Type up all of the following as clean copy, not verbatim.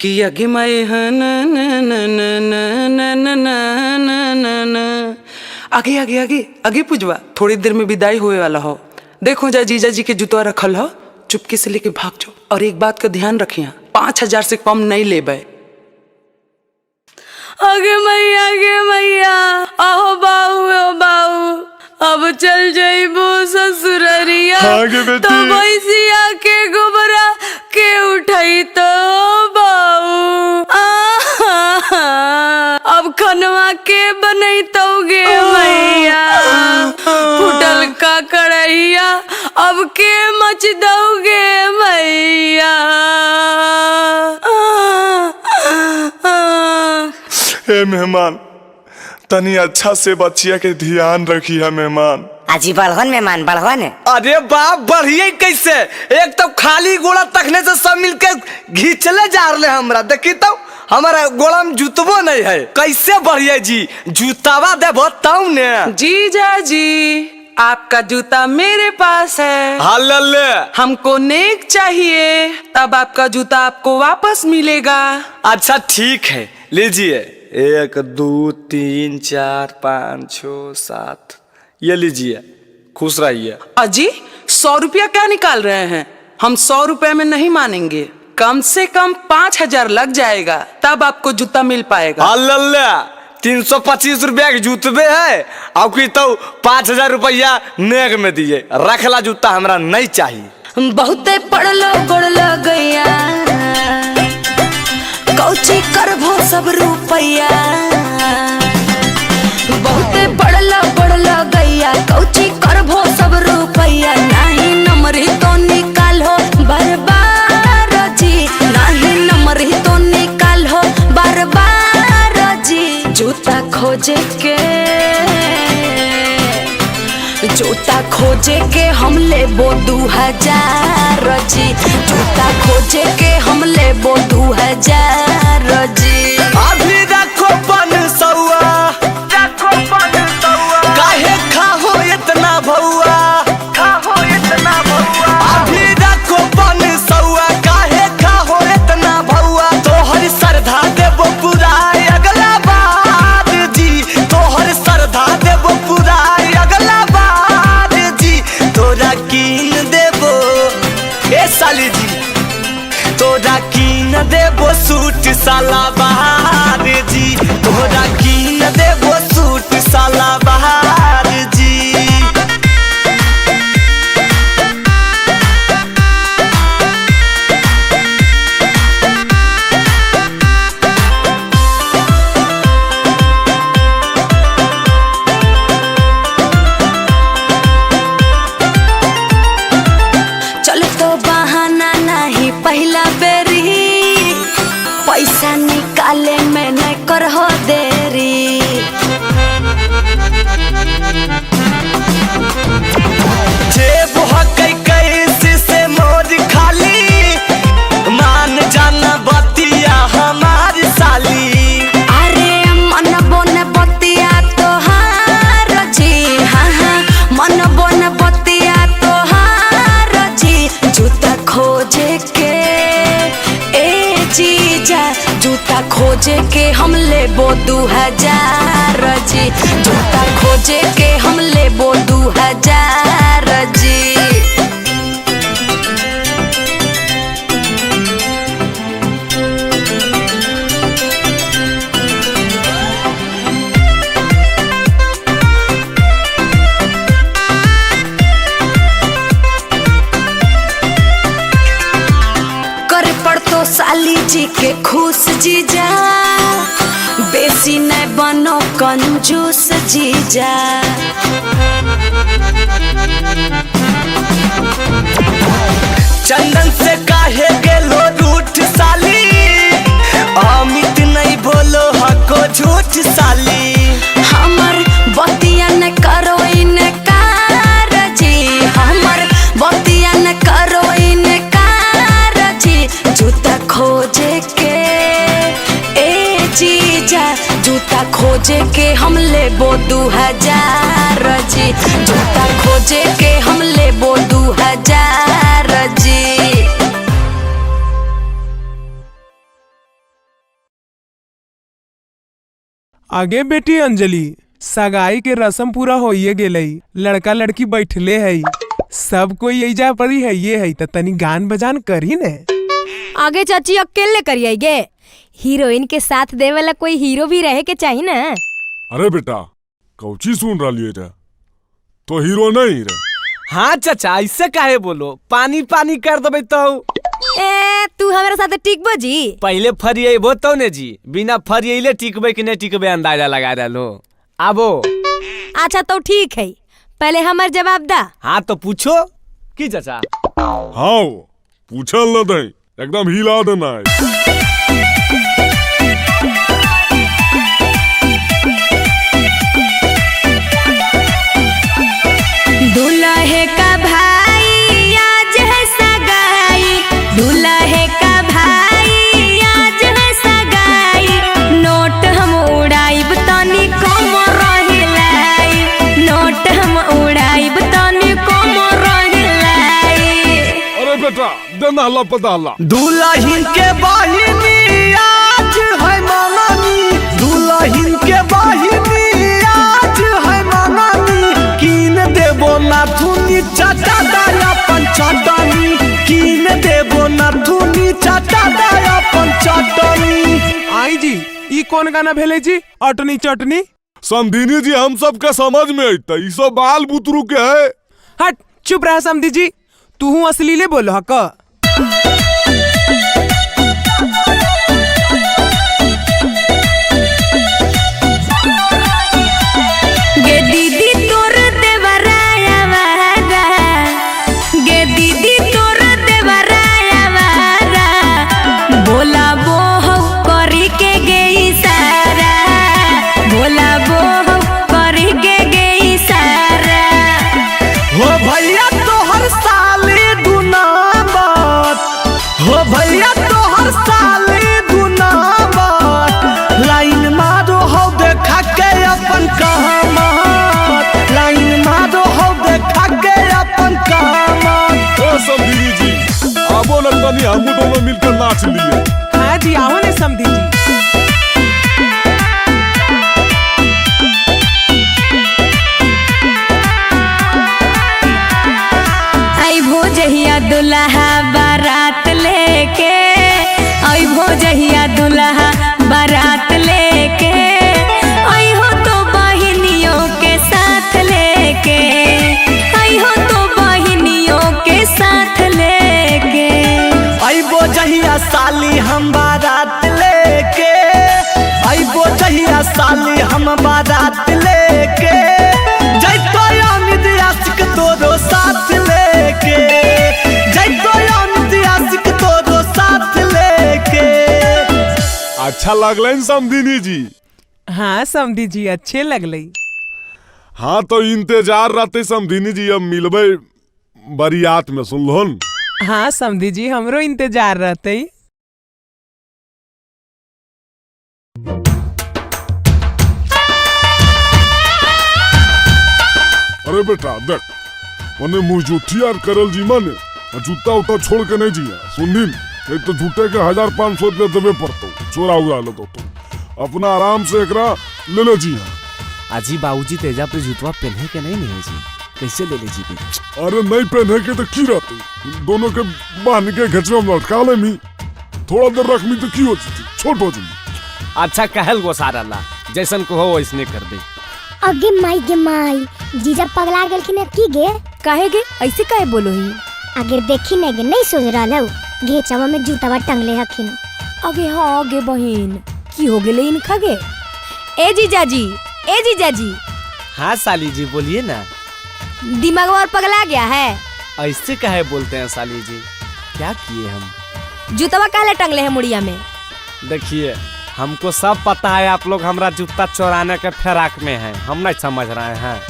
कि अगे मैं न न न न न न न न न न न। आगे आगे आगे आगे पुजवा, थोड़ी देर में विदाई होए वाला हो। देखो जा जीजा जी के जुतवा रखल हो, चुपके से लेके भाग जाओ। और एक बात का ध्यान रखिया, 5,000 से कम नहीं लेबे। अगे मैया, गे मैया, आहो बाऊ, ओ बाऊ, अब चल जइबो ससुररिया। हाँ गे बेटी। तो भैंसिया के गोबरा के उठाई तो बाऊ। आहा, अब खनवा के बनैतो गे मैया, फुटल का कढ़ैया अब के मच दौगे मैया। ए मेहमान, तनी अच्छा से बच्चिया के ध्यान रखी है मेहमान। अजी बढ़वन मेहमान, बढ़वन। अरे बाप, बढ़िए कैसे? एक तो खाली गोड़ा तखने से सब मिलके घिंचले जा रहे हमरा। देखी तो हमारा गोड़ा में जुतबो नहीं है, कैसे बढ़िए जी? जूतावा देबो तब ने। जीजा जी, आपका जूता मेरे पास है। हाँ ले ले। हमको नेक चाहिए, तब आपका जूता आपको वापस मिलेगा। अच्छा ठीक है, लीजिए। 1 2 3 4 5 6 7, ये लीजिए, खुश रहिए। अजी 100 रुपया क्या निकाल रहे हैं? हम 100 रुपया में नहीं मानेंगे, कम से कम 5,000 लग जाएगा, तब आपको जूता मिल पाएगा। हाँ ले ले, 325 रुपया के जूतबे है, और की तो 5,000 रुपया नेग में दिए। रखला जूता हमरा नहीं चाहिए। बहुते पढ़लो गोड़ लगैया, कौची करभो सब रुपैया। बहुते पढ़लो गोड़ लगैया, कौची करभो सब रुपैया। नाही नमरी तो निकालो बार बार जी, नाही नमरी तो निकालो बार बार जी। जूता खोजे के, जूता खोजे के हम लेबो 2,000 जी। जूता खोजे के हम लेबो 2,000 जी। अभी रखो 500, रखो 500, काहे खाहो इतना भौआ, खाहो इतना भौआ। अभी रखो 500, काहे खाहो इतना भौआ। तोहर सरधा देबो पूरा अगला बार जी, तोहर सरधा देबो पूरा अगला बार जी। तोरा कीन देबो ए साली जी, तोरा कीन देबो सूट सलवार जी, तोरा कीन देबो सूट सलवार जी। चल तो बहाना नहीं पहला बेरी, पैसा निकाले में न करहो देरी। जेब हकै कैसे से मोर खाली, मान जाना बतिया हमार साली। अरे मन बोन बतिया तोहार जी, हाँ हाँ मन बोन बतिया तोहार जी। जूता खोजे के ए जीजा, जूता खोजे के हम लेबो 2,000 जी। जूता खोजे के हम लेबो 2,000 जी। कर पड़तो साली जी के खुश जीजा, बेसी न बनो कंजूस जीजा। चंदन से काहे गेलो रूठ साली, अमित नहीं बोलो हको झूठ साली। हमर बतिया न करो इनकार जी, हमर बतिया न करो इनकार जी। जूता खोजे के ए जीजा, जूता खोजे के हम लेबो 2,000 जी। जूता खोजे के हम लेबो 2,000 जी। आगे बेटी अंजलि, सगाई के रस्म पूरा होइए गेलई, लड़का लड़की बैठले है, सब कोई एजा परी है ये है, त तनी गान बजान करी ने। आगे चाची अकेले करिए गे, हीरोइन के साथ दे वाला कोई हीरो भी रहे के चाहिए ना। अरे बेटा कौची सुन रही रे, तो हीरो नहीं रे। हाँ चाचा ऐसे काहे बोलो, पानी पानी कर देबे तो। ए तू हमारे साथ टिकबो जी? पहले फरिएबो तो ने जी, बिना फरिएले टिकबे कि नहीं टिकबे अंदाजा लगा रहो। आबो। अच्छा तो ठीक है, पहले हमार जवाब दा। हाँ तो पूछो की चाचा। हाँ पूछल न दे, एकदम हिला देना है। दूल्हे का भाई आज है सगाई, दूल्हे का भाई आज है सगाई, नोट हम उड़ाइब तनी कम रहिलाई, नोट हम उड़ाइब तनी कम रहिलाई। अरे बेटा देना हल्ला पता हल्ला। दुल्हन के बहिनी आज है मामानी, दुल्हन के बहिनी आज है मामानी, कीन देबो नाथुनी चाचा दाया पंचटनी, कीन देबो नाथुनी चाचा दाया पंचटनी। आई जी ई कौन गाना भेले जी, अटनी चटनी? समधिनी जी हम सब के समझ में अइतै, ई सब बाल बुतरू के है। हट चुप रहा समधी जी, तू असलीले बोलो हक। गे दीदी तोर देवराया वारा, गे दीदी तोर देवराया वारा, बोला बो हौ करी के गे इशारा, बोला बो हौ करी के गे इशारा। हो भैया तोहर साले दुनामत, हो भैया तोहर साले दुनामत, लाइन मारो हो देखा के अपन कामत, लाइन मारो हो देखा के अपन कामत। ओ समधिनी जी आबो न तनी हम दोनों मिलकर नाच लिए। हाँ जी आओ ने समधी जी। अइभो जहिया दुल्हा बारात लेके, अइभो जहिया दुल्हा बारात लेके, अइहो तो बहिनियों के साथ लेके, अइहो तो बहिनियों के साथ लेके। अइबो जहिया साली हम बारात लेके, अइबो जहिया साली हम बारात लेके, जैतो अमित आशिक तोरो साथ लेके, जैतो अमित आशिक तोरो साथ लेके। अच्छा लगलै समधिनी जी? हाँ समधी जी अच्छे लगलै। हाँ तो इंतजार रहते समधिनी जी, अब मिलबै बरियात में, सुनलहुन? हाँ समधी जी हमरो इंतजार रहते। अरे बेटा देख मने मुँह आर करल जी माने जूता उता छोड़ के नहीं जिया, सुनलिन? नहीं तो झूठे के 1500 रुपया देवे पड़तो, चोरा उरा ले दो अपना आराम से एकरा ले ले जी। अजी बाबूजी तेजा पे जूतवा पहने के नहीं नहीं जी, कैसे ले ले जी? अरे नहीं पहने के तो की रहते, दोनों के बांध के घचवा में लटका ले मी, थोड़ा देर रख मी तो की हो जाती, छोट हो जाती। अच्छा कहल गोसारा ला, जैसन को हो वैसने कर दे। अगे माई गे माई, जीजा पगला गेलखिन है की गे? काहे गे ऐसे काहे बोलो ही? अगर देखी नहीं गे नहीं सोच रहा हूँ, घेचवा में जूतावा टंगले हखिन। अगे हाँ गे बहिन, की हो गेले इनका गे? ए जीजा जी, ए जीजा जी। हाँ साली जी बोलिए ना। दिमाग और पगला गया है? ऐसे काहे बोलते हैं साली जी, क्या किए हम? जूतवा काहे टंगले हैं मुड़िया में? देखिए हमको सब पता है, आप लोग हमारा जूता चुराने के फिराक में हैं, हम नहीं समझ रहे हैं,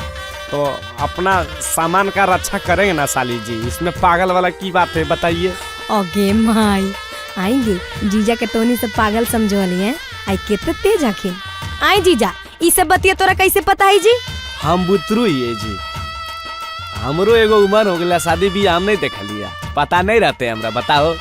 तो अपना सामान का रक्षा करेंगे ना साली जी, इसमें पागल वाला की बात है बताइए। अगे माई आएंगे जीजा के तोनी सब पागल समझोली है, आई कितने तेज आखिन। आई जीजा ई सब बतिया तोरा कैसे पता है जी? हम बुतरू ही जी, हमरो एगो उम्र हो गया, शादी बियाह हम नहीं देख लिया, पता नहीं रहते हमरा, बताओ।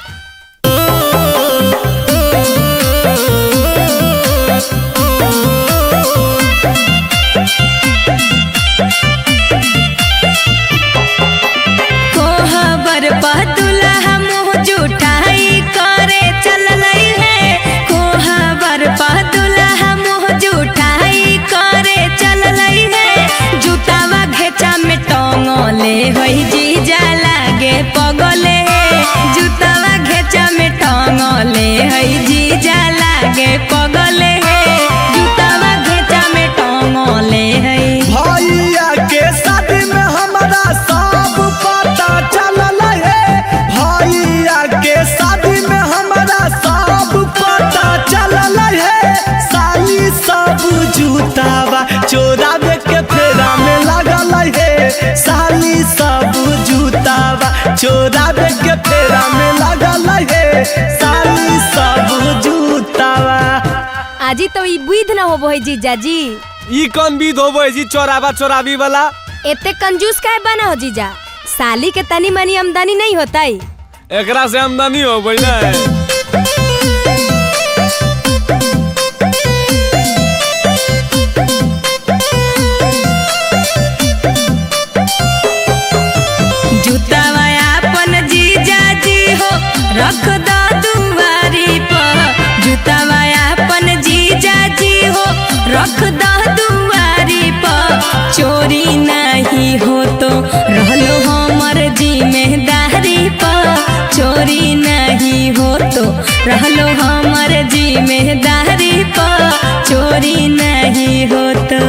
के फेरा में लगल है साली सब जूतावा। आजी तो ई विध ना होबो है जीजाजी। ई कौन विध होबो है जी, चोराबा चोराबी वाला? एते कंजूस काहे बना हो जीजा, साली के तनी मनी आमदनी नहीं होता है। एकरा से आमदनी होबे ना। जूतावा अपन जीजाजी हो रख दो दुआरी पर, जूतावा अपन जीजाजी हो रख दो दुआरी पर, चोरी नहीं हो तो रहलो हमर जिम्मेदारी पर, चोरी नहीं हो तो रहलो हमर जिम्मेदारी पर, चोरी नहीं हो तो।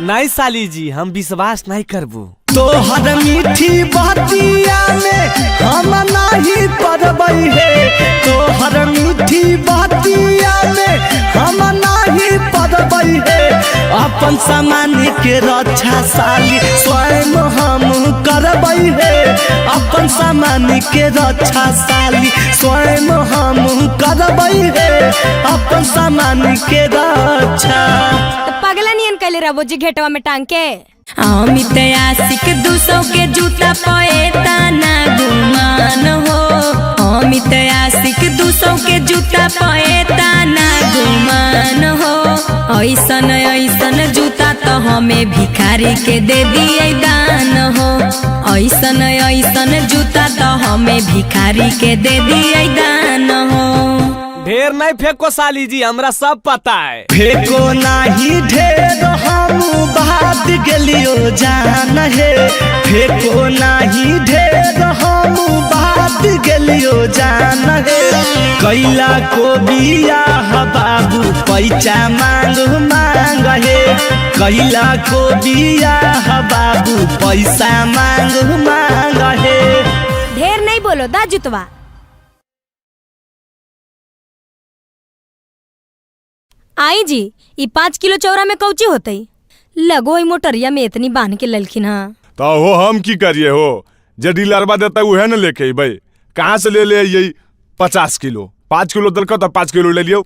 नहीं साली जी हम विश्वास नहीं करबू। तोहर मीठी बतिया में हम नहीं पड़बै हे, तोहर मीठी बतिया में हम नहीं पड़बै हे, अपन सामान के रक्षा साली स्वयं हम करबै हे, अपन सामान के रक्षा साली स्वयं हम करबै हे, अपन सामान के रक्षा। पगला नियन कैले रहो जी घेटवा में टांग के। अमित आशिक 200 के जूता पए ताना गुमान हो, अमित आशिक 200 के जूता पए ताना गुमान हो, ऐसन ऐसन जूता तो हमें भिखारी के दे दिए दान हो, ऐसन ऐसन जूता तो हमें भिखारी के दे दिए दान हो। ढेर नहीं फेंको साली जी, हमरा सब पता है। फेंको नहीं ढेर हम बात गेलियो जान है, फेंको नहीं ढेर हम बात गेलियो जान है, कैला को बियाह बाबू पैसा मांग मांग है, कैला को बियाह बाबू पैसा मांग मांग है। ढेर नहीं बोलो दा जुतवा। आई जी ई 5 किलो चौरा में कौची होते, लगो ई मोटरिया में इतनी बांध के ललखिन। हाँ तो हो हम की करिए हो, जे डीलरवा देता उहे न लेके भाई, कहाँ से ले ले यही 50 किलो, 5 किलो दलक तो 5 किलो ले लियो।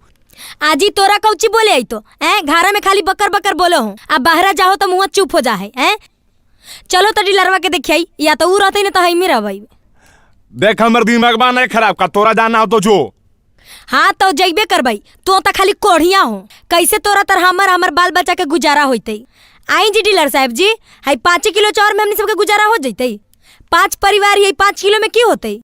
आजी तोरा कौची बोले आई तो घारा में खाली बकर बकर बोलो हो, अब बाहरा जाओ तो मुँह चुप हो जाए है। चलो तो डीलरवा के देखिए, या तो ऊ रहते न तो हम रहबै। देख हमर दिमाग बा नहीं खराब का, तोरा जाना हो तो जो। हाँ तो जइबे करबै, तू तो खाली कोढ़िया हो, कैसे तोरा तर हमर हमर बाल बच्चा के गुजारा होते। आई जी डीलर साहब जी, हाई 5 किलो चाउर में हमनी सबके गुजारा हो जइते, 5 परिवार यही 5 किलो में की होते,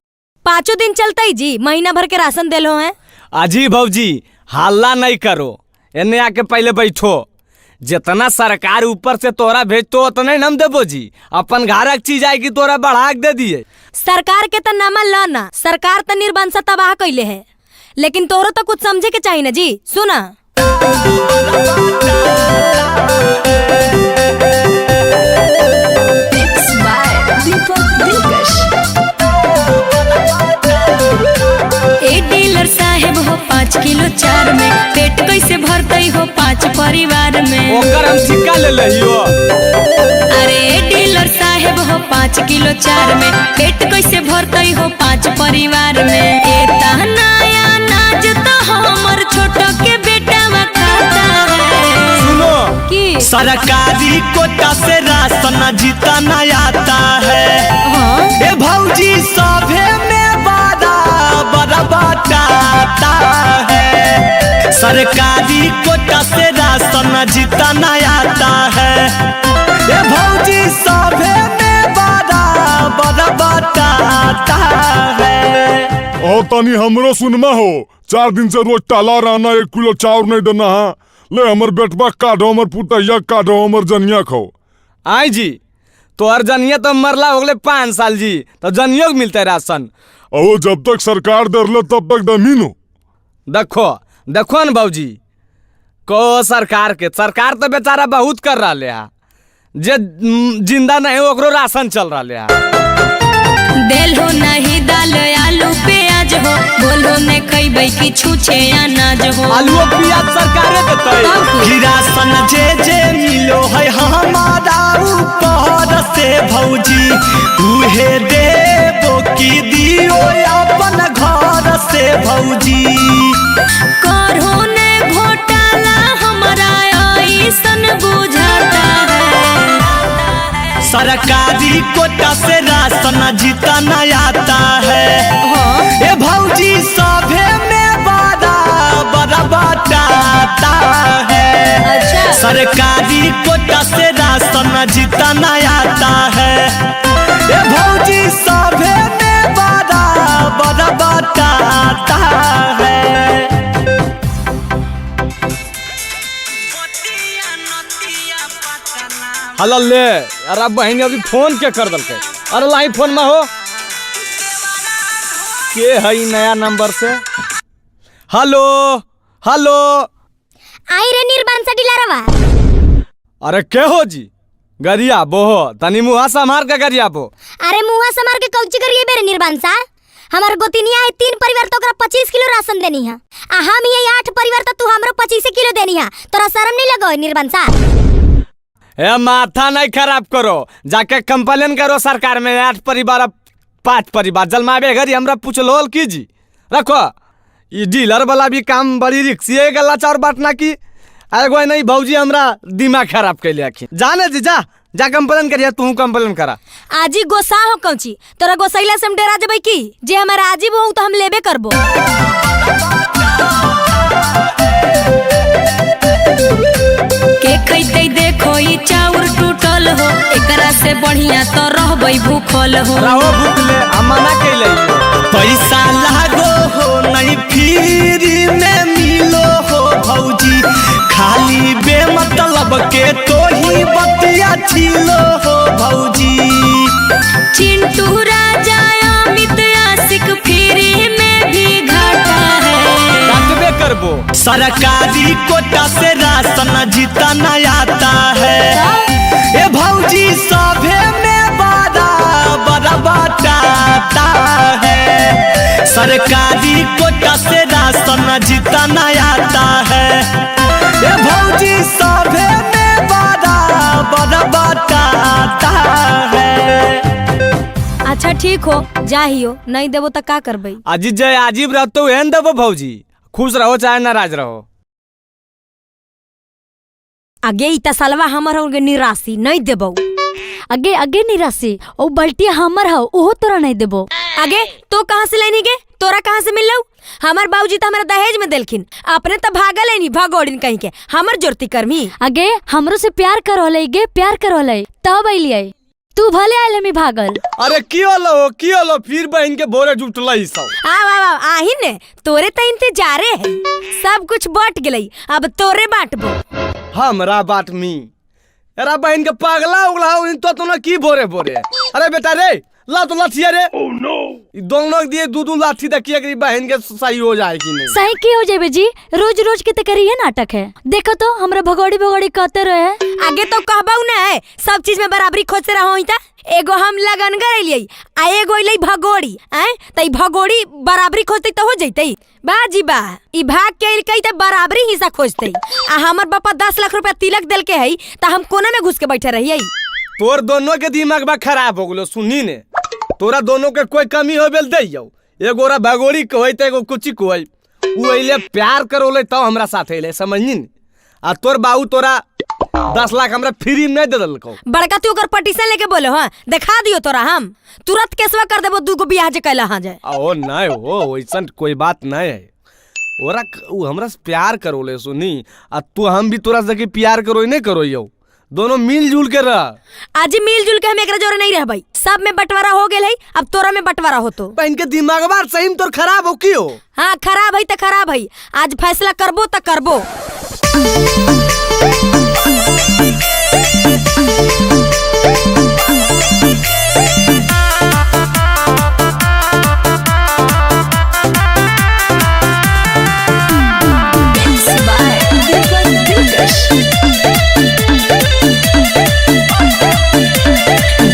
5 दिन चलते जी, महीना भर के राशन देलो है। अजी भौजी हल्ला नहीं करो, एने आके पहले बैठो, जितना सरकार ऊपर से तोरा भेजतो उतना ही हम देबो जी, अपन घरक चीज आएगी तोरा बढ़ा के दे दिए। सरकार के तो नामा लाना, सरकार तो निर्बंध तबाह कैले है, लेकिन तोरो तो कुछ समझे के चाहिए ना जी। सुना ए डीलर साहेब हो 5 किलो चार में पेट कैसे भरतई हो 5 परिवार में, ओकर हम ठिका ले लहियो। अरे डीलर साहेब हो 5 किलो चार में पेट कैसे भरतई हो 5 परिवार में, ए नया नाज तो हमर छोटो के बेटा खाता है। सुनो की सरकारी कोटा से राशन जीता न आता है। हाँ? ए भौजी सभे में बराबर बटाता है, सरकारी कोटा से राशन जीता न आता है। ए भौजी सभे में बराबर बटाता है। ओ तनी हमरो सुनमा हो, 4 दिन से रोज टाला रहना, 1 किलो चाउर नहीं देना है। ले हमर बेटवा काढ़ो, हमर पुतैया काढ़ो, हमर जनिया खाओ। आई जी तोहर जनिया तो मरला हो गए 5 साल जी, तो जनियो के मिलते राशन। ओ जब तक सरकार दरले तब तक दमीन हो। देखो देखो न बाबूजी को सरकार के, सरकार तो बेचारा बहुत कर रहा है, जे जिंदा नहीं ओकरो राशन चल रहा है। देलो नहीं दाल आलू प्याज हो, बोलो ने खइबै कि छूछे अनाज हो। आलू प्याज सरकारे देतै। कि राशन जे जे मिलो है हमारा ऊपर से भौजी, उहे देबो की रे भौजी। करहो ने घोटाला हमरा ऐसन बुझाता है। सरकारी कोटा से राशन जीता न आता है। ए भौजी सभे में बड़ा बड़ा बटाता है। अच्छा। सरकारी कोटा से राशन जीता न आता है। ए भौजी सभे में बड़ा बड़ा बटाता है। हलो ले, अरे बहन अभी फोन के कर दलके। अरे लाई फोन में हो के है नया नंबर से। हेलो हेलो, आई रे निर्बान डीलरवा। अरे के हो जी? गरिया बोहो तनी मुहा संभार के गरिया बो। अरे मुहा संभार के कौची करिए बेरे निर्बान सा? हमार गोतिनिया है 3 परिवार तो ओकरा 25 किलो राशन देनी है, आ हम ये 8 परिवार तो तू हमरो 25 किलो देनी है। तोरा शर्म नहीं लगो निर्बान सा? ए माथा नहीं खराब करो, जाके कंप्लेन करो सरकार में। 8 परिवार 5 परिवार जलमाबे घरी हमरा पूछलोल की जी। रखो ई डीलर वाला भी काम बड़ी रिक्सी है, गला चाउर बांटना की। अरे नहीं भौजी हमरा दिमाग खराब कैले अखी। जाने जी, जा जा कंप्लेन करिया, तू कंप्लेन करा। आजी गोसा हो कौची? तोरा गोसैला से हम डरा जबै की? जे हमर आजीब हो तो हम लेबे करबो। के खैते देखो ई चाउर टूटल हो, एकरा से बढ़िया तो रहबै भूखल हो। रहो भूखले, हम मना कैले। पैसा लागो हो नहीं फ्री में मिलो हो भौजी, खाली बेमतलब के तो ही बतिया छिलो हो भौजी। चिंटू राजा अमित आशिक फ्री में भी घाटा है। काटबे करबो। सरकारी कोटा से राशन जीता न आता है। ए भौजी सभे में बड़ा बड़ा बटाता है। सरकारी कोटा से राशन जीता न आता है। ए भौजी सभे में बड़ा बड़ा बटाता है। अच्छा ठीक हो, जाहियो नहीं देबो त का करबै? अजी जय आजीब रहतो एहन देबो भौजी, खुश रहो चाहे नाराज रहो। आगे ई तसलवा हमर हो गे निराशी नहीं देबो। आगे आगे निराशी ओ बल्टी हमर हो ओहो तोरा नहीं देबो। आगे तो कहाँ से लेनी गे? तोरा कहाँ से मिललौ? हमार बाबूजी तो हमरा दहेज में देलखिन, अपने तो भागल लेनी भगोड़िन कहीं के, हमर जोरती करमी। आगे हमरो से प्यार करोले गे, प्यार करोले तब अइलियै, तू भले आयल हमी भागल। अरे की होलो की होलो फिर बहन के भोरे जुटलई सब। आव आव आव आही ने, तोरे त इंतजारे है, सब कुछ बट गेलई अब तोरे बांटबो। हमरा बाटमी? अरे बहन के पागला उगला हो तो तुना की भोरे भोरे। अरे बेटा रे ला तो लाठिया रे। Oh no! दोनों के दिए दू दू लाठी देखिए कि बहन के सही हो जाए कि नहीं। सही की हो जाए जी? रोज रोज के तो करी है नाटक है। देखो तो हमरा भगोड़ी भगोड़ी कहते रहे। आगे तो कहबौ न है, सब चीज में बराबरी खोजते रहो। एगो हम लगन कर आ एगो अइलै भगोड़ी, आय त ई भगोड़ी बराबरी खोजते त हो जइतै। बाजी बा ई भाग के अइलकै त बराबरी हिस्सा खोजतै। आ हमर बापा 10 लाख रुपया तिलक देलके है त हम कोना में घुस के बैठे रहियै। तोर दोनों के दिमाग बा खराब हो गेलो सुनी ने। तोरा दोनों के कोई कमी हो बेल दैयो, एगो भगोड़ी कहै त एगो कुची कहै। उ अइले प्यार करोले तब हमरा साथ अइले, समझनी ने? आ तोर बाबू तोरा 10 लाख हमरा फ्री में नहीं दे देलको। बड़का तू ओकर पटिशन लेके बोलो, हां देखा दियो तोरा, हम तुरंत केसवा कर देबो दूगो बियाह जे कैला हां जाए। ओ नहीं हो वैसन कोई बात नहीं है। ओरा उ हमरा से प्यार करोले सुनी, आ तू हम भी तोरा से प्यार करो नहीं करो, यो दोनों मिलजुल के रह। आज मिलजुल के हम एकरा जोरे नहीं रहबै, सब में बंटवारा हो गेल है, अब तोरा में बंटवारा होतो। बहन के दिमाग बार सही में तोर खराब हो की हो? हाँ खराब है त खराब है, आज फैसला करबो त करबो।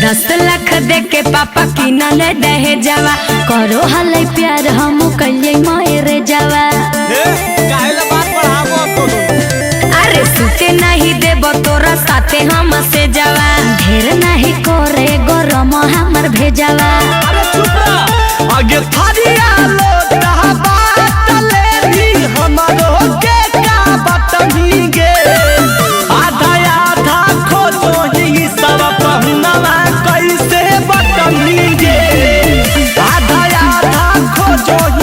दस लाख दे के पापा की न दहेजवा, करो हले प्यार हम कलिए मारे जावा। काहे बात बढ़ावो तो? अरे सुते नहीं देबो तोरा साथे हम से जावा, ढेर नहीं करे गरम हमर भेजावा। अरे चुप रह, आगे थारिया लोटा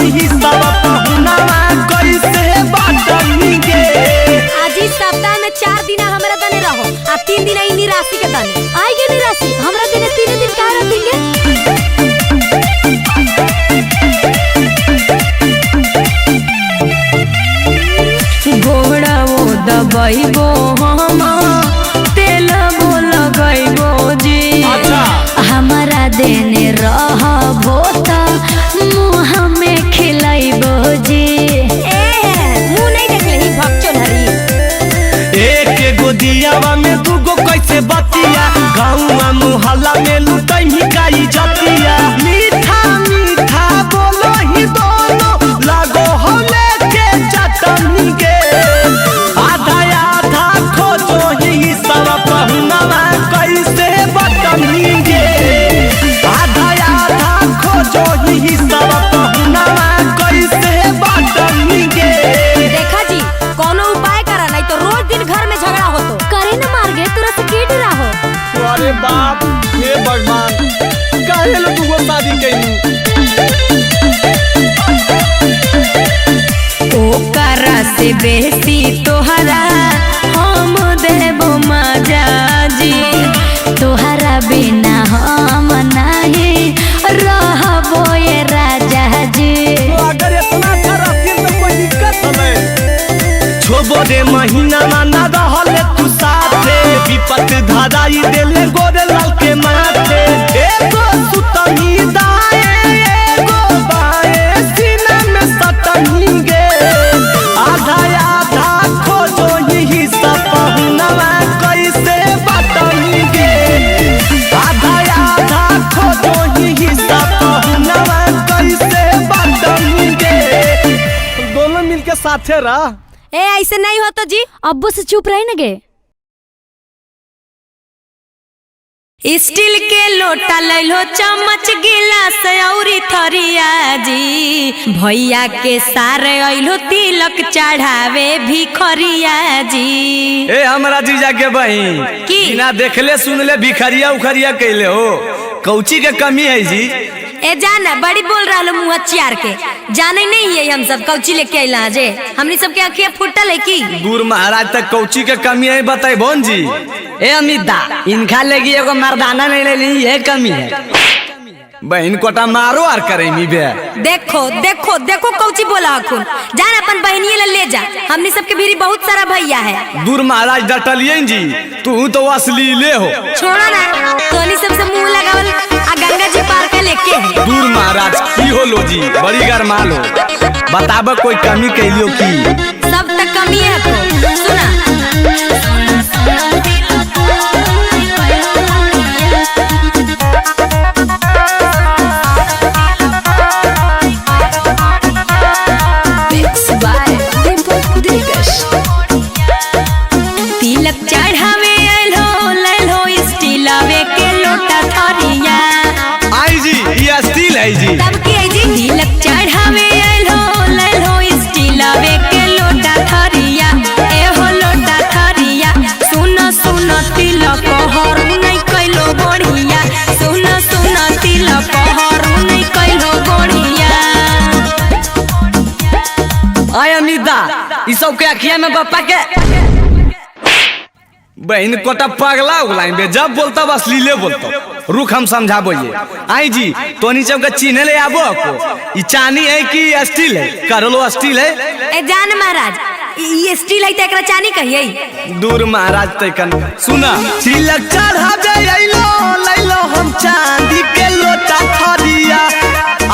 ही हिस्सा पहुनावा कैसे बाटनी गे। आज ही सप्ताह में 4 दिन हमरा दने रहो आ 3 दिन आई निराशी के दने। आई गे निराशी हमरा दने 3 दिन का रहतींगे। घोड़ा वो दबैबो हम तेल वो लगैबो जी। अच्छा हमरा देने रहबो त मुँह में खिलैबो जी। ए मुँह नहीं देखले ही भक्चोन हरी। एक गो दियावा में दूगो कैसे बतिया, गाँवा मुहल्ला में लुटई काई जतिया। मीठा मीठा बोलो ही दोनों लागो हो लेके चटनी गे। आधा आधा खोजो ही सब पहुनावा कैसे बटनी गे। आधा आधा खोजो ही सब पहुनावा कैसे बटनी गे। देखा जी कोनो उपाय करा नहीं तो रोज दिन घर में झगड़ा होतो। करे न मार गे तोरा से के डरा हो। अरे बाप हे भगवान काहे लो तू शादी कइनी। ओकरा से बेसी तोहरा हम देबो मजा जी। तोहरा बिना हम नहीं रहबो ये राजा जी। अगर इतना अच्छा रहती तो कोई दिक्कत हमें। छोबो रे महीना माना रहले तू साथे, विपत धराई देले गोरे लाल के माथे। एगो सुतनी दाए एगो बाए सीना में सटनी गे। आधा आधा खोजो ही हिस्सा पहुनावा कैसे बटनी गे। आधा आधा खोजो ही हिस्सा पहुनावा कैसे बटनी गे। दोनों मिलके साथे रह। ए ऐसे नहीं हो तो जी। अब्बू से चुप रहे न गे। स्टील के लोटा लैलो चम्मच गिलास औरी थरिया जी। भैया के सारे अइलो तिलक चढ़ावे भिखरिया जी। ए हमरा जीजा के बहिन की? बिना देखले सुनले भिखरिया उखरिया कैले हो, कौची के कमी है जी। ए जाना बड़ी बोल रहा लो मुँह चियार के, जाने नहीं है हम सब कौची लेके अइला जे। हमनी सब के आँखिया फूटल है की। दूर महाराज तक कौची के कमी है बताए बोन जी। ए अमित दा इनका लगी एगो मर्दाना नहीं ले ली, ये कमी है। बहन कोटा मारो आर करे मी बे। देखो देखो देखो कौची बोला अखुन। जान अपन बहनिये ले ले जा, हमनी सब के भीरी बहुत सारा भैया है। दूर महाराज डटलिए जी, तू तो असली ले हो। छोड़ो ना तोनी सब से मुंह लगावल आ गंगा जी पार के लेके है। दूर महाराज की हो लो जी, बड़ी गरमाल हो। बताब कोई कमी कैलियो की। सब तक कमी है तो सुना। तिलक चढ़ावे आइलो लैलो स्टीलावे के लोटा थरिया। आई जी ये स्टील है जी। तब की आई जी। तिलक चढ़ावे आइलो लैलो स्टीलावे के लोटा थरिया। ए हो लोटा थरिया सुन सुन तिलक हरू नहीं कैलो बढ़िया। सुन सुन तिलक हरू नहीं कैलो बढ़िया। आय अमित दा ई सब के अखिया में पप्पा के बहन कोटा पगला उगला बे, जब बोलता बस लीले बोलता। रुक हम समझाबो ये। आई जी तोनी सब के चिन्ह ले आबो को, ई चानी है कि स्टील है? करलो स्टील है। ए जान महाराज ई स्टील है त एकरा चानी कहिए। दूर महाराज तैकन सुना। तिलक चढ़ावे अइलो लैलो हम चांदी के लोटा थरिया।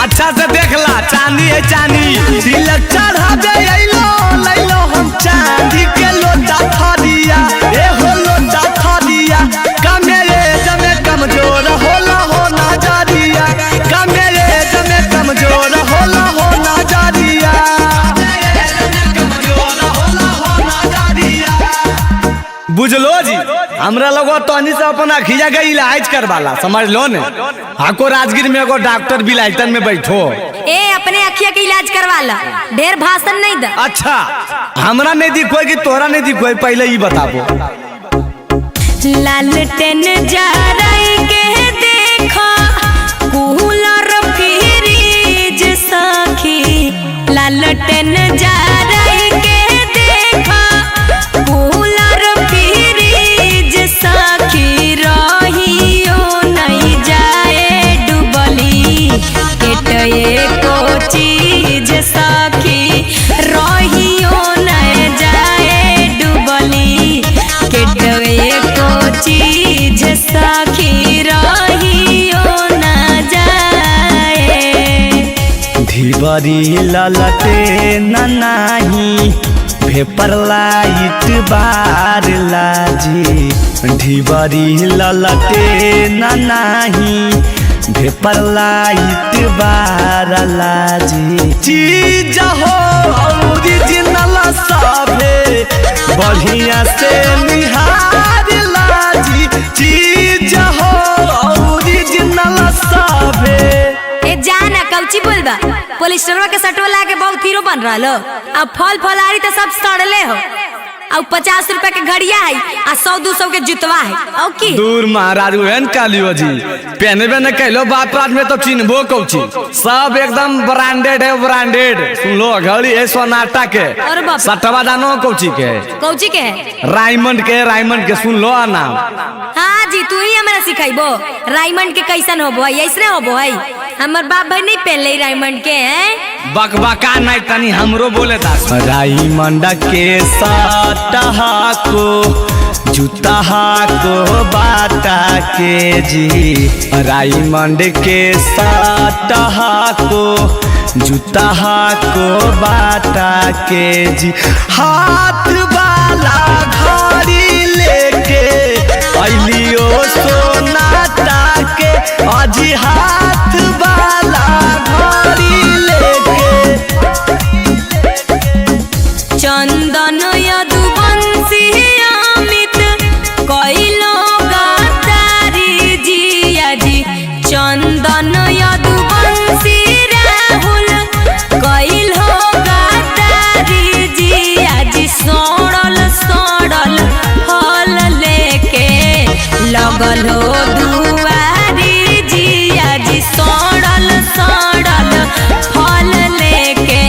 अच्छा से देखला चांदी है चांदी। तिलक चढ़ावे अइलो लैलो हम चांदी के लोटा थरिया। ए हो लोटा थरिया कमेरे जमे कमजोर होला हो ना जारिया। कमेरे जमे कमजोर होला हो ना जारिया। बुझलो जी हमरा लोग तहनी से अपन अखिया के इलाज करवाला समझ लो ने। हाको राजगीर में एगो डॉक्टर बिलाइटन में बैठो। ए अपने अखिया के इलाज करवाला, ढेर भाषण नहीं दा। अच्छा हमरा नहीं दिखोय कि तोहरा नहीं दिखोय, पहले ही बताबो। लालटेन जराई के देखा कूलर फ्रिज सखी। ढिबरी ललटे नाही भेपर लाइट बार लाजी। ढिबरी ललटे नाही भेपर लाइट बार लाजी। चीज हो ओरिजिनल सभे बढ़िया से निहार लाजी। चीज हो ओरिजिनल सभे। ए जाना कौची बोलबा, पोलिस्टरवा के सटवा ला के बहुत हीरो बन रहा हो। अब फल फलहारी तो सब सड़ले हो। अब 50 रुपए के घड़िया है आ 100-200 के जुतवा है। और की दूर महाराज उहन कालियो जी पहने न कहलो बाप रात में तो चिन्हबो कौची, सब एकदम ब्रांडेड है ब्रांडेड। सुन लो घड़ी है सोनाटा के, सटवा दानो कौची के, कौची के है रायमंड के, रायमंड के सुन लो नाम। हाँ जी तू ही हमरा सिखाइबो रायमंड के कैसन होबो है, ऐसने होबो है। हमर बाप भाई नहीं पहन ले रायमंड के हैं। बकबका नहीं तनी हमरो बोले दा। रायमंड के साटा को जूता को बाटा के जी। रायमंड के साटा को जूता को बाटा के जी। हाथ वाला घड़ी लेके अलियो सोनाटा के, अजी हाथ वाला घड़ी लेके। चंदन यदुवंशी अमित कइलो गद्दारी जिया जी। चंदन यदुवंशी राहुल कइलो गद्दारी जिया जी। सड़ल सड़ल फल लेके लगल हो दुआरी जिया जी। सड़ल सड़ल फल लेके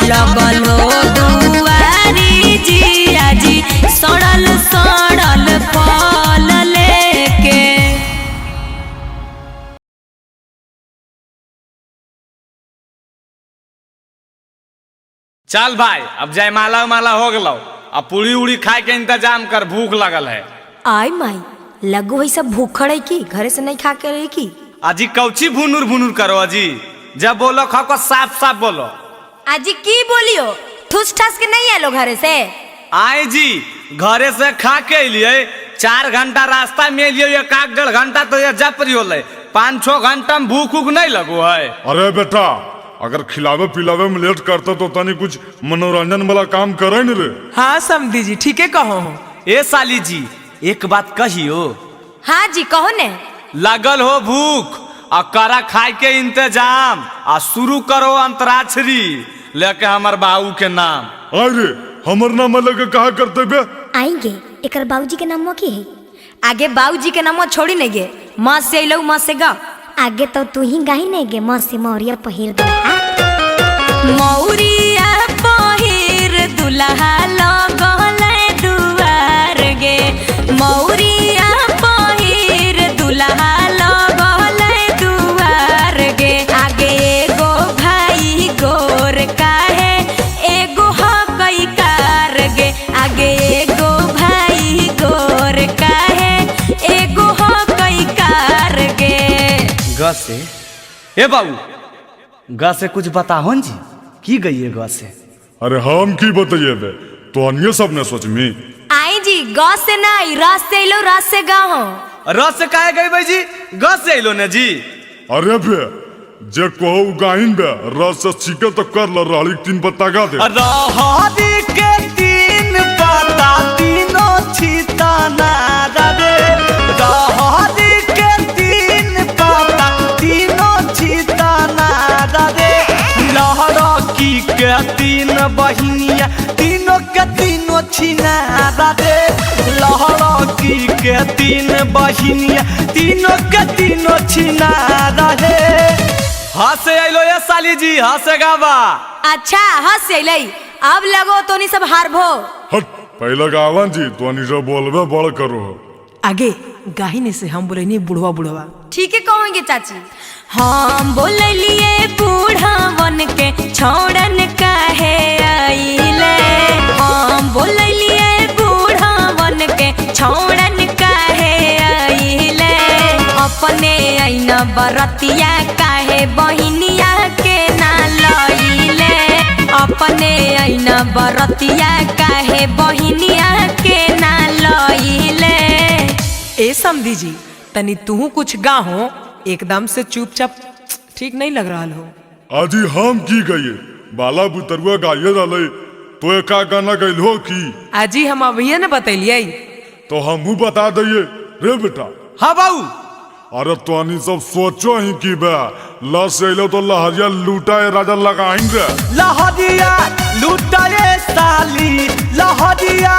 लगल हो दुआरी जिया जी। सड़ल सड़ल फल लेके। चल भाई अब जयमाला उमाला हो गलो, अब पूरी उड़ी खाए के इंतजाम कर, भूख लगल है। आई माई लगो है सब भूखड़ है की घरे से नहीं खा के रही की। अजी कौची भुनुर भुनुर करो अजी, जब बोलो खाओ को साफ साफ बोलो। अजी की बोलियो, ठुस ठस के नहीं आलो घरे से? आए जी घरे से खा के लिए 4 घंटा रास्ता में लिए, 1-1.5 घंटा तो ये जप रही होले, 5-6 घंटा में भूख उख नहीं लगो है। अरे बेटा अगर खिलावे पिलावे में लेट करता तो तनी कुछ मनोरंजन वाला काम करे न रे। हाँ समधी जी ठीक है कहो। ए साली जी एक बात कहियो। हाँ जी कहो ने। लगल हो भूख आ करा खाए के इंतजाम आ शुरू करो अंतराक्षरी लेके हमर बाबू के नाम। अरे हमर नाम लेके कहा करते बे? आएंगे एकर बाबूजी के नाम की है? आगे बाबूजी के नाम छोड़ी नहीं गे, माँ से अइलौ माँ से गा। आगे तो तू ही गाही नहीं गे, माँ से मौरिया पहिर दे। मौरिया पहिर दुल्हा लगल दुआर गे। मौरिया पहिर दुल्हा लगल दुआर गे। आगे एगो भाई गोर काहे एगो हकई कार गे। आगे एगो भाई गोर काहे एगो हकई कार गे। ग से ए बाबू ग से कुछ बताहो जी, की गई है ग से? अरे हम की बताइए बे, तो अन्य सब ने सोच में। आई जी ग से नहीं र से लो, र से गाओ। र से काहे गई भाई जी, ग से लो ने जी। अरे बे जे कहो गाइन बे, र से सीखे तो कर ल, रहली 3 पत्ता गा दे। रहरी के 3 पत्ता तीनों छिताना रे। रहरी के 3 पत्ता तीनों छिताना रे। लहरकी के 3 बहिनिया तीनों के तीनों छिना रे। लहरकी के 3 बहिनिया तीनों के तीनों छिना रे। हंसे अइलो ये साली जी, हंसे गावा। अच्छा हंस अइलै, अब लगो तो नहीं सब हारभो। हट पहले गावन जी तो नहीं सब बोलबे बड़ करो। आगे गाहिने से हम बोले नहीं बुढ़वा बुढ़वा। ठीक है कहोगे चाची। हम बोललिए बूढ़वन के छोड़न काहे आइले। हम बोललिए बूढ़वन के छोड़न काहे आइले। अपने ऐन बरतिया काहे बहिनिया के ना दिन बरतिया काहे बहिनिया के ना लइले। ए समधी जी तनी तू कुछ गाहो, एकदम से चुपचाप ठीक नहीं लग रहा हो। आजी हम की गए बाला बुतरुआ गाये रहले तो एका गाना गइल हो की? आजी हम अभी न बतैलिए। तो हमहू बता दिए रे बेटा। हाँ बाबू। अरे तोनी सब सोचो ही की बे लस अइलो तो लहरिया लूटाए राजा लगाएंगे। लहरिया लूटाए साली, लहरिया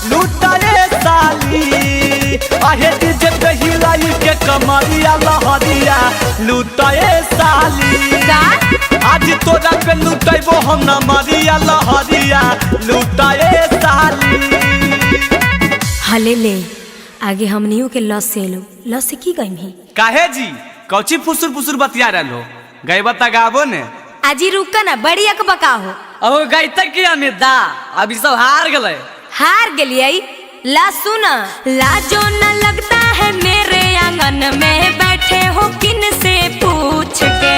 लूटाए साली, आहे डीजे पे हिलाई के कमरिया लहरिया लूटाए साली। आज तोरा पे लूटेबो हम न मरिया लहरिया लूटाए साली। हले ले आगे हमनियों के लस से लो लस से की गई? काहे जी कौची फुसुर फुसुर बतिया रहल हो? गईबा त गाबो ने। आजी रुका ना, बड़ी अकबका हो। अब गईता की अमिता अभी सब हार गए। हार गेलिए ला सुना। लाजो न लगता है मेरे आंगन में बैठे हो किन से पूछ के,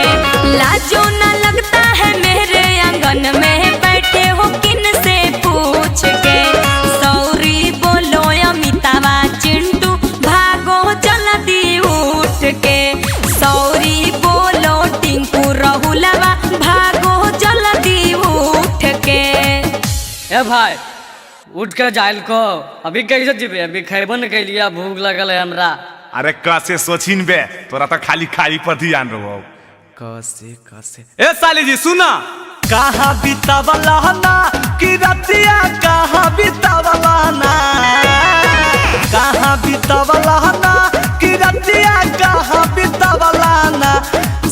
लाजो न लगता है मेरे आंगन में बैठे हो किन से पूछ के। सौरी बोलो अमितावा चिंटू भागो जल्दी उठ के, सौरी बोलो टिंकू रहुलवा भागो जल्दी उठ के। ए भाई उठ के जाइल को अभी कैसे जीबे? अभी खैबो न कैलिया, भूख लगल है हमरा। अरे कैसे सोचिन बे, तोरा तो खाली खाली पर ध्यान रहो। कैसे कैसे? ए साली जी सुना, कहाँ बितावला ना कि रतिया, कहाँ बितावला ना, कहाँ बितावला ना कि रतिया, कहाँ बितावला ना,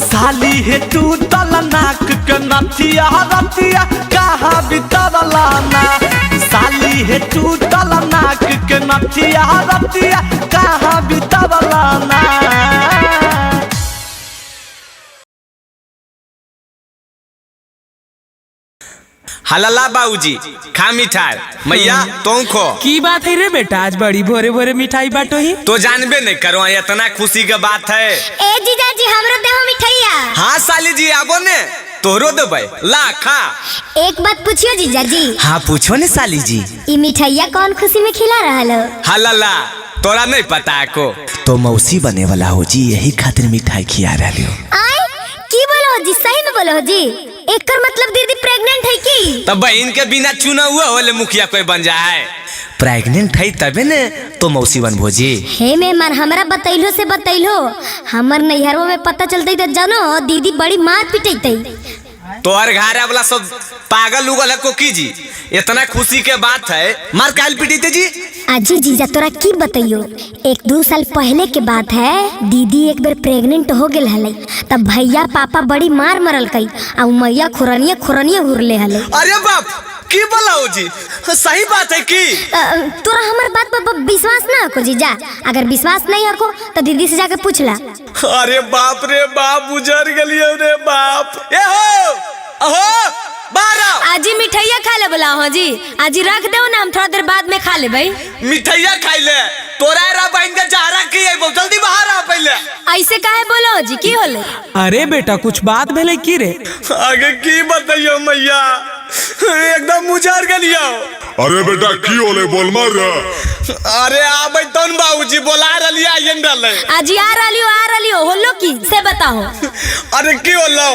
साली हे टूटल नाक के नथिया रतिया, कहाँ बितावला ना, साली हे टूटल नाक के नथिया रतिया, कहाँ बितावला ना। हलला बाबूजी खा मिठाई, मैया तुम खो। की बात है रे बेटा, आज बड़ी भोरे भोरे मिठाई बांटो ही? तो जानबे नहीं करो, इतना खुशी का बात है। ए जीजा जी हमरो देहो मिठाइया। हाँ साली जी आबो ने तोहरो देबै, ला खा। एक बात पूछियो जीजा जी। हाँ पूछो ने साली जी। ई मिठाइया कौन खुशी में खिला रहल हो? हलला तोरा नहीं पता को तो मौसी बने वाला हो जी, यही खातिर मिठाई खिला रही हो। आए की बोलो जी, सही में बोलो जी? एकर मतलब दीदी प्रेग्नेंट है की? तब बहन के बिना चुना हुआ होले मुखिया कोई बन जाए। प्रेग्नेंट है तबे ने तो मौसी बन भोजी। हे मेहमान हमरा बतैलो से बतैलो, हमर नैहरवा में पता चलतई त जानो दीदी बड़ी मार पिटैतई। तोहर घर वाला सब पागल उगल है को की जी, इतना खुशी के बात है मार काल पिटीते जी। अजी जीजा तोरा की बतैयो, 1-2 साल पहले के बात है, दीदी एक बार प्रेग्नेंट हो गेल हलै तब भैया पापा बड़ी मार मरलकै आ मैया खुरनिया खुरनिया घुरले हलै। अरे बाप की बोला जी, सही बात है की? तोरा हमर बात पर विश्वास ना हको जीजा? अगर विश्वास नहीं हको तो दीदी से जाके पूछ ला। अरे बाप रे बाप गुजर गेलियो रे बाप। ए हो अहो बाहर। आजी मिठाइया खा ले बोला हो जी, आजी रख दो ना, हम थोड़ा देर बाद में खा ले भाई। मिठाइया खाई ले तोरा रा बहन के जहरा की है, जल्दी बाहर आ पहले। ऐसे काहे बोलो जी, की होले? अरे बेटा कुछ बात भेले की रे? आगे की बताइयो मैया, एकदम मुजार गेलियो। अरे बेटा की होले बोल मार। अरे आबै तन बाबूजी बोला रहलिया आइन रहले। आजी आ रहलियो आ रहलियो, होलो की से बताओ। अरे की होलो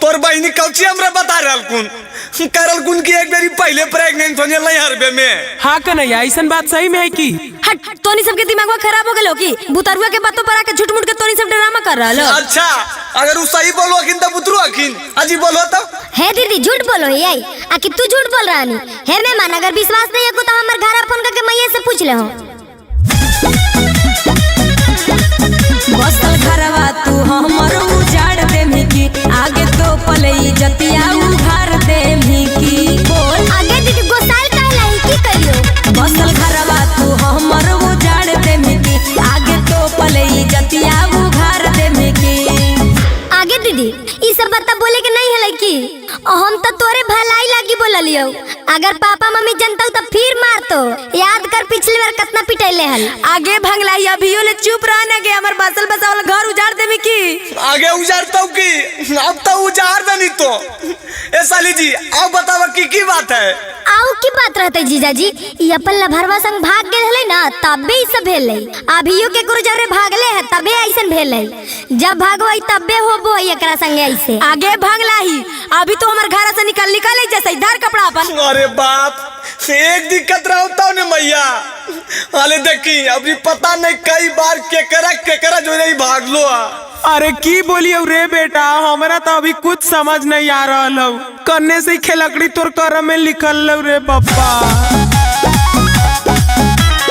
तोर बहिनी कौची हमरा बता रहल कुन करल कुन की एक बेरी पहले प्रेग्नेंट होने लई हरबे में। हां कन्हैया ऐसन बात सही में है की? हट तोनी सब के दिमागवा खराब हो गेलो की बुतरुआ के बातों पर आके झूठ मूठ के तोनी सब ड्रामा कर रहल हो। अच्छा अगर उ सही बोलो अखिन त बुतरु अखिन अजी बोलो त। हे दीदी झूठ बोलो हे आई आ कि तू झूठ बोल रहा नी? हे मेहमान अगर विश्वास नहीं है को तो हमर घर फोन करके मैया से पूछ ले हो। बसल घरवा तू हमर उजाड़ देमी की, आगे तो पलई जतिया उघार देमी की। बोल आगे दीदी गोसाल कहलाई की कहियो? बसल घरवा तू हमर उजाड़ देमी की, आगे तो पलई जतिया उघार देमी की। आगे दीदी ई सब बात बोले के नहीं हलै की, हम तो तोरे भलाई लागी बोललियो, अगर पापा मम्मी जनतौ त फिर मारतो। याद कर पिछली बार कितना पिटैले हल। आगे भंगलाई अभियो ले चुप रह ना गे, हमर बसल बसावल घर उजाड़ देमी की। आगे उजाड़तौ की? अब तो उजाड़ देनी तो। ए साली जी आओ बतावा की की बात है। आउ की बात रहते जीजाजी, ई अपन लभरवा संग भाग गेल हले ना तबे ई सब भेलै। अभियो के गुरु जरे भागले है तबे ऐसन भेलै। जब भागवई तबे होबो एकरा संगे ऐसे। आगे भागलाही अभी तो हमर घर से निकल निकल जैसे इधर कपड़ा अपन। अरे बाप एक दिक्कत रहता ने मैया, अरे देखी अभी पता नहीं कई बार केकरा केकरा जो नहीं भाग लो। अरे की बोलियो रे बेटा, हमरा तो अभी कुछ समझ नहीं आ रहा हौ। कन्ने से खेलकड़ी तोर करम में लिखल लो रे बप्पा।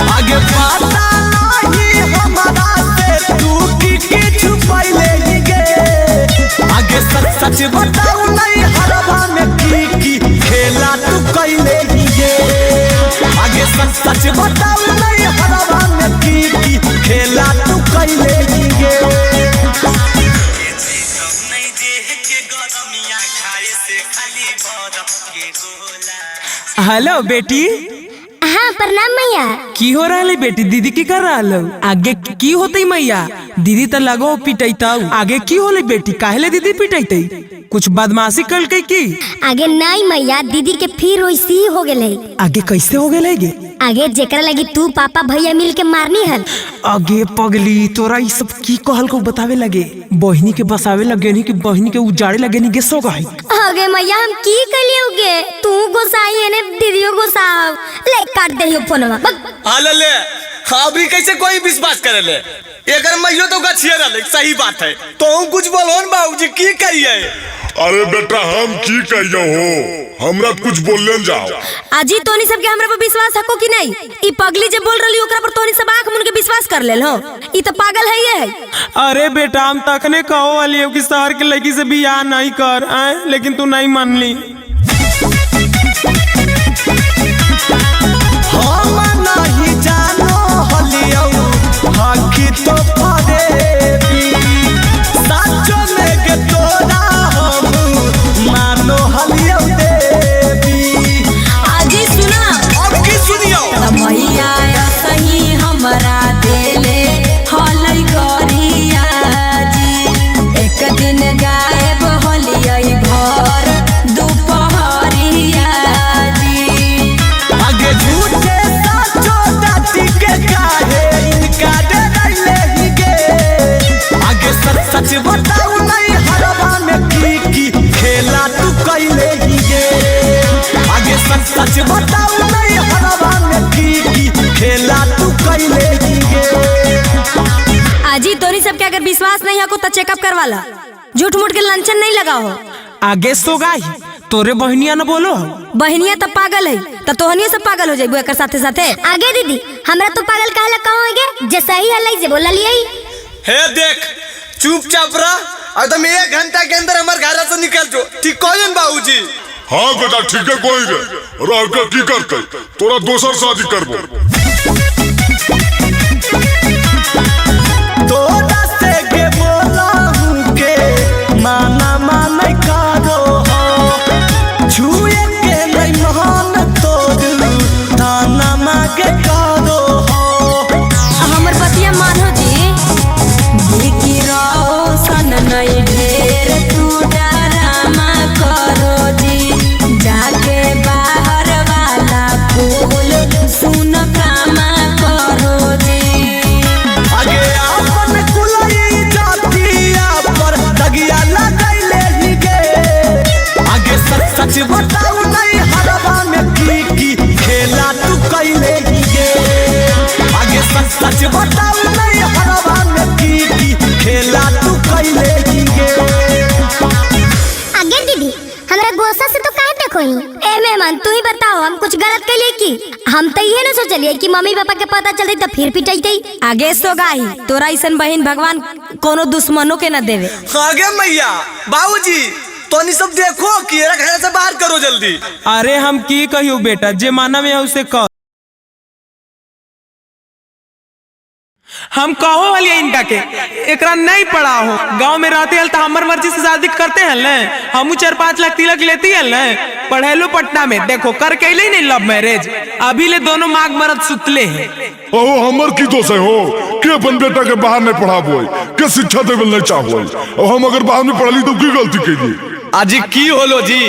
आगे पता नहीं हमरा से तू की की छुपैले गे, आगे सच सच बताऊ नहीं हरवा में की की खेला तू कैले गे, आगे सच सच बताऊ नहीं हरवा में की की खेला तू कैले गे। हेलो बेटी। हाँ प्रणाम मैया। की हो रहा है बेटी, दीदी की कर रहा है? आगे की होते मैया, दीदी तो लगो पिटैता। आगे की होले बेटी, काहेले दीदी पिटैते? कुछ बदमाशी कल की? आगे नहीं मैया, दीदी के फिर वैसी हो गेले। आगे कैसे हो गेले गे? आगे जेकरा लगी तू पापा भैया मिल के मारनी हल। आगे पगली तोरा ई सब की कहल को बतावे लगे, बहिनी के बसावे लगे नहीं कि बहिनी के उजाड़े लगे नहीं गे सो गई। आगे मैया हम की कलियोगे, तू गोसाई एने दीदियो गोसाव ले काट देहियो फोनवा। हाल ले अभी कैसे कोई विश्वास करे ले, एकर मैयो तो गछिए रहले। सही बात है, तो कुछ बोलो न बाबूजी की कहिए। अरे बेटा हम की कहियो हो, हमरा कुछ बोलने जाओ। अजी तोनी सब के हमरा पर विश्वास हको कि नहीं? ई पगली जे बोल रहली ओकरा पर तोनी सब आंख मुन के विश्वास कर लेल हो, ई तो पागल है ये है। अरे बेटा हम तखने कहो वाली कि शहर के लड़की से बियाह नहीं कर आए, लेकिन तू नहीं मानली। हम नहीं जानो हलियो हाकी तो फरेबी, साचो में के तोरा हम मानो हलियो देवी। आजी सुना, अब की सुनियो मैया सही हमरा देले हलै गरिया जी, एक दिन गायब हलियै भर दुपहरिया जी। आगे झूठे साचो दाती के काहे इनका डरैले ही गे, आगे सच सच बताऊ नहीं हरवा में की की खेला तू कैले ही गे, आगे सच सच बताऊ नहीं हरवा में की की खेला तू कैले ही गे। आजी तोरी सब के अगर विश्वास नहीं हको तो चेकअप करवाला, झूठ मूठ के लंचन नहीं लगाओ। आगे सो गाई तोरे बहनिया न बोलो। बहनिया तो पागल है त तोहनिया सब पागल हो जाइबू एकर साथे साथे। आगे दीदी हमरा तो पागल कहला कहोगे, जे सही हलै जे बोललियै। हे देख चुपचाप रह, एकदम 1 घंटा के अंदर हमार घर से निकल जो, ठीक कहियन बाबूजी? हाँ बेटा ठीक है, कोई रे रह के की करते, तोरा दोसर शादी करबो। तोरा से के बोला हूँ के माना माने करो हो, छुए के नहीं महान तोड़ थाना मांगे करो हो। हमर बतिया मानो जी, बिकी रोशन नहीं ढेर तू डरामा करो जी, जाके बाहर वाला फूल सुन कामा करो जी। आगे अपन कुलई जातिया पर दगिया लगैले ही गे, आगे सच सच बताऊ नहीं हरवा में की की खेला तू कैले ही गे, आगे सच सच बताऊ नहीं हरवा में की की खेला तू कैले ही गे। आगे दीदी हमरा गोसा से तो काहे देखोही? ए मेहमान तू ही बताओ हम कुछ गलत कैलिए की? हम तो ये न सोचलिए कि मम्मी पापा के पता चलते तो फिर पिटैते। आगे सो गाही तोरा ऐसन बहन भगवान कोनो दुश्मनों के न देवे। आगे मैया बाबूजी तोनी सब देखो कि घर से बाहर करो जल्दी। अरे हम की कहियो बेटा, जे माना में उसे कह। हम कहो वाली इनका के एकरा नहीं पढ़ा हो, गांव में रहते हल तो हमर मर्जी से शादी करते हैं न, हमू 4-5 लाख तिलक लेती है न, पढ़ेलो पटना में देखो कर के नहीं लव मैरिज, अभी ले दोनों माग मरद सुतले हैं। ओ हमर की दोष है हो के अपन बेटा के बाहर नहीं पढ़ाबो, के शिक्षा देवे नहीं चाहो, और हम अगर बाहर में पढ़ली तो की गलती कैली? अजी की होलो जी,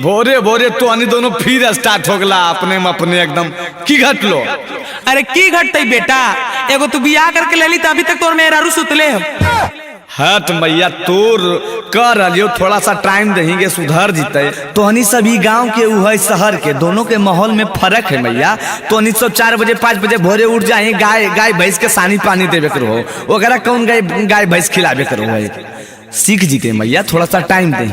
भोरे भोरे तो अनी दोनों फिर स्टार्ट हो गला अपने में अपने एकदम। की घटलो? अरे की घटते बेटा, एगो तू बियाह करके ले ली तो अभी तक तोर मेहरारू सुतले हो। हट मैया तोर कर रहियो, थोड़ा सा टाइम देंगे सुधर जीते। तोहनी सभी गांव के उ है शहर के, दोनों के माहौल में फर्क है मैया। तोहनी सब 4 बजे 5 बजे भोरे उठ जाए, गाय गाय भैंस के सानी पानी देवे करो, वगैरह कौन गाय गाय भैंस खिलावे करो है। सीख जीते मैया, थोड़ा सा टाइम दे।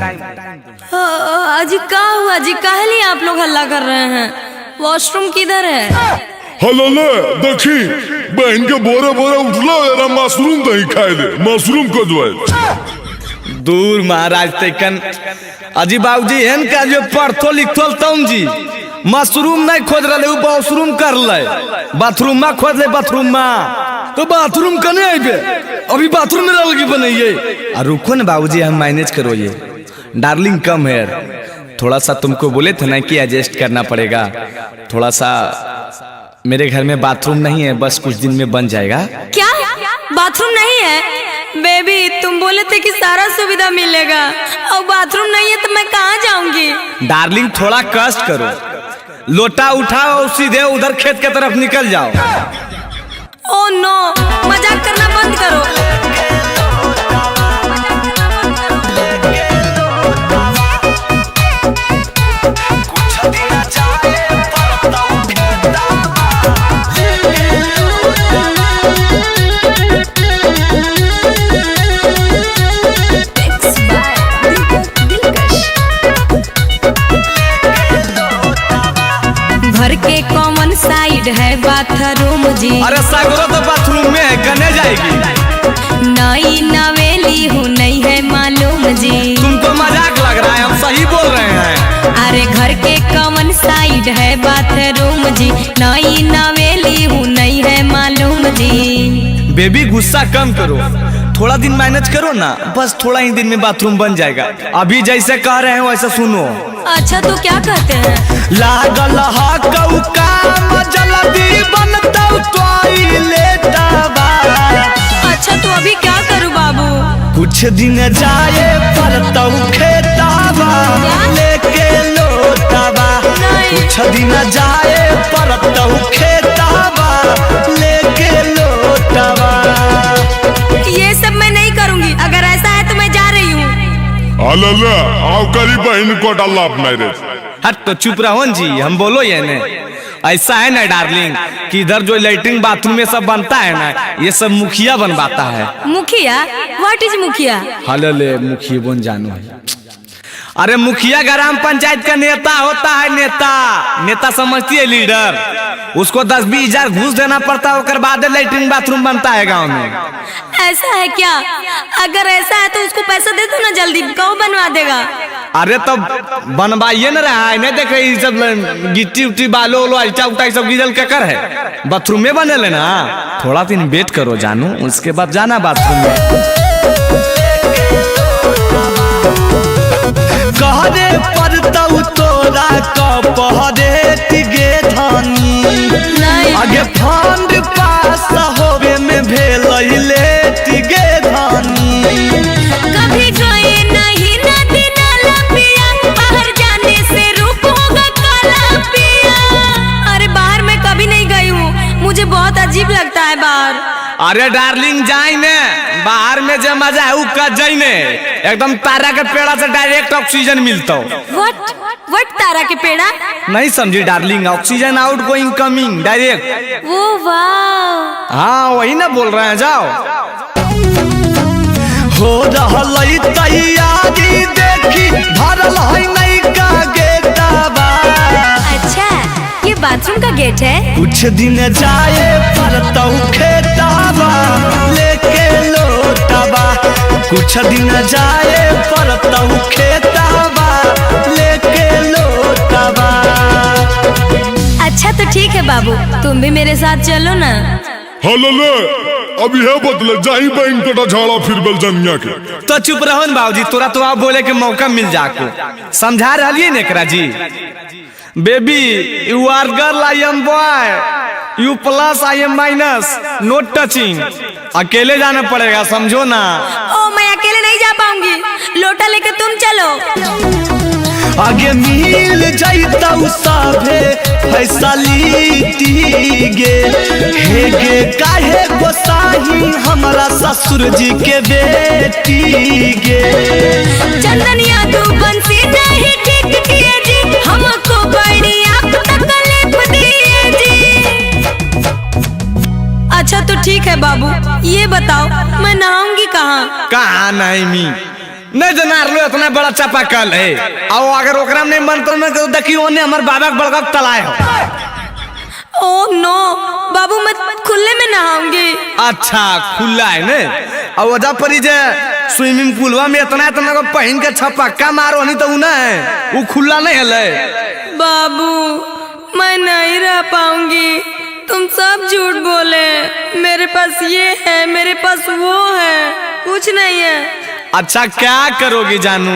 अजी का हुआ जी, काहे लिए आप लोग हल्ला कर रहे हैं? वॉशरूम किधर है? हेलो ले देखी बहन के बोरे बोरे उठलो यार, मशरूम दही खाए दे, मशरूम को जो है दूर महाराज तकन। अजी बाबूजी एहन का जो पढ़तो लिखतो तौन जी मशरूम नहीं खोज रहे, बाथरूम कर ले, बाथरूम में खोज ले, बाथरूम में तो बाथरूम कने आबे, अभी बाथरूम में रह बनइए। और रुको ना बाबूजी, हम मैनेज करो ये। डार्लिंग कम है, थोड़ा सा तुमको बोले थे ना कि एडजस्ट करना पड़ेगा, थोड़ा सा मेरे घर में बाथरूम नहीं है, बस कुछ दिन में बन जाएगा। क्या बाथरूम नहीं है? बेबी तुम बोले थे कि सारा सुविधा मिलेगा, और बाथरूम नहीं है तो मैं कहाँ जाऊँगी? डार्लिंग थोड़ा कष्ट करो, लोटा उठाओ और सीधे उधर खेत के तरफ निकल जाओ। ओ नो, मजाक करना बंद करो। घर के कॉमन साइड है बाथरूम जी। अरे सागरो तो बाथरूम में है, कने जाएगी? नई नवेली हूँ नहीं है मालूम जी। तुमको मजाक लग रहा है, हम सही बोल रहे हैं। अरे घर के कॉमन साइड है बाथरूम जी, नई नवेली हूँ नहीं है मालूम जी। बेबी गुस्सा कम करो, थोड़ा दिन मैनेज करो ना, बस थोड़ा ही दिन में बाथरूम बन जाएगा। अभी जैसे कह रहे हैं वैसा सुनो। अच्छा तो क्या कहते हैं? लागल हा कौका जल्दी बनतौ टॉयलेटवा। अच्छा तो अभी क्या करूँ बाबू? कुछ दिन जाए परतौ खेतवा लेके लोटवा। कुछ दिन जाए परतौ खेतवा लेके लोटवा। ये सब मैं नहीं करूँगी, अगर ऐसा है तो मैं जा रही हूँ। आओ करी बहन को डाला मैरिज। हट तो चुप रहो जी, हम बोलो ये ने। ऐसा है ना डार्लिंग कि इधर जो लेटरिन बाथरूम में सब बनता है ना, ये सब मुखिया बनवाता है। मुखिया? What is मुखिया? हले ले मुखिया बन जानो है। अरे मुखिया ग्राम पंचायत का नेता होता है, नेता। नेता समझती है लीडर, उसको 10-20 हजार घूस देना पड़ता है, उसके बाद लेटरिन बाथरूम बनता है गांव में। ऐसा है क्या? अगर ऐसा है तो उसको पैसा दे दो ना जल्दी, कौन बनवा देगा? अरे तो बनवाइए ना रहा है, नहीं देख रही सब गिट्टी उट्टी बालो उलो ईटा उटा सब गिरल के कर है, बाथरूम में बने लेना। थोड़ा दिन वेट करो जानू, उसके बाद जाना बाथरूम में। कहरे परतौ तोरा कपहरे गे धानी, आगे फंड पास होवे में भेल लेट गे धानी। कभी गए नहीं नदी नाला पिया, बाहर जाने से रूप होगा काला पिया। अरे बाहर मैं कभी नहीं गई हूँ, मुझे बहुत अजीब लगता है बाहर। अरे डार्लिंग जाई ने, बाहर में जो मजा है उ जाई ने, एकदम तारा के पेड़ा से डायरेक्ट ऑक्सीजन मिलता। What what तारा के पेड़ा? नहीं समझी darling, oxygen outgoing coming direct. वो वाह, हाँ वही ना बोल रहे हैं, जाओ। हो रहल तैयारी देखी भरल है नैका गेटवा। अच्छा ये बाथरूम का गेट है? कुछ दिन जाए परतौ खेतवा लेके लोटवा। कुछ दिन जाए परतौ खेतवा लेके लोटवा। अच्छा तो ठीक है बाबू, तुम भी मेरे साथ चलो ना। हेलो ले अब यह बदले जाही बहन कटा झाड़ा फिर बल जनिया के। तो चुप रहो न बाबूजी, तोरा तो आप बोले के मौका मिल जाको, समझा रही ने एकरा जी। Baby you are girl, I am boy, you plus I am minus, no touching. अकेले जाना पड़ेगा समझो ना। ओ मैं अकेले नहीं जा पाऊंगी, लोटा लेके तुम चलो। आगे मिल जैतौ सभे फैसलिटी गे। हे गे काहे गोसाही हमरा ससुर जी के बेटी गे। चंदनिया तू बंसी नहीं ठीक किए जी, हमको बड़ी आप तकलीफ दिए जी। अच्छा तो ठीक है बाबू, ये बताओ मैं नहाऊंगी कहाँ? कहाँ नहीं मी नहीं जनार लो, इतना बड़ा चापाकल है। और अगर ओकरा में नहीं मन तो देखियो ओने हमर बाबा के बड़का तलाय हो। ओ नो बाबू, मैं खुले में नहाऊंगी। अच्छा खुला है ने, और वजह परी जे स्विमिंग पूलवा में इतना इतना को पहन के छपक्का मारो नहीं तो ना है, वो खुला नहीं है। बाबू मैं नहीं रह पाऊंगी, तुम सब झूठ बोले। मेरे पास ये है, मेरे पास वो है, कुछ नहीं है। अच्छा क्या करोगी जानू,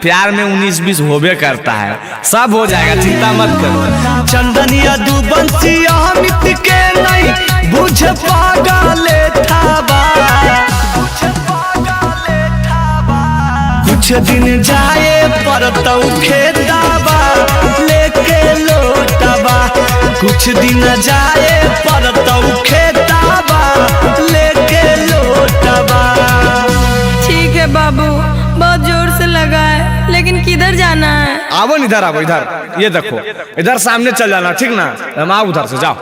प्यार में 19-20 होबे करता है, सब हो जाएगा, चिंता मत करो। चंदनिया दू बंसी अमित के नहीं बुझ पागले थाबा, कुछ दिन जाए पर तो खेताबा लेके लोटाबा, कुछ दिन जाए पर तो खेताबा लेके लोटाबा। ठीक है बाबू, बहुत जोर से लगा है, लेकिन किधर जाना है? आवो इधर, आवो इधर, ये देखो इधर सामने चल जाना, ठीक ना? हम आओ उधर से जाओ।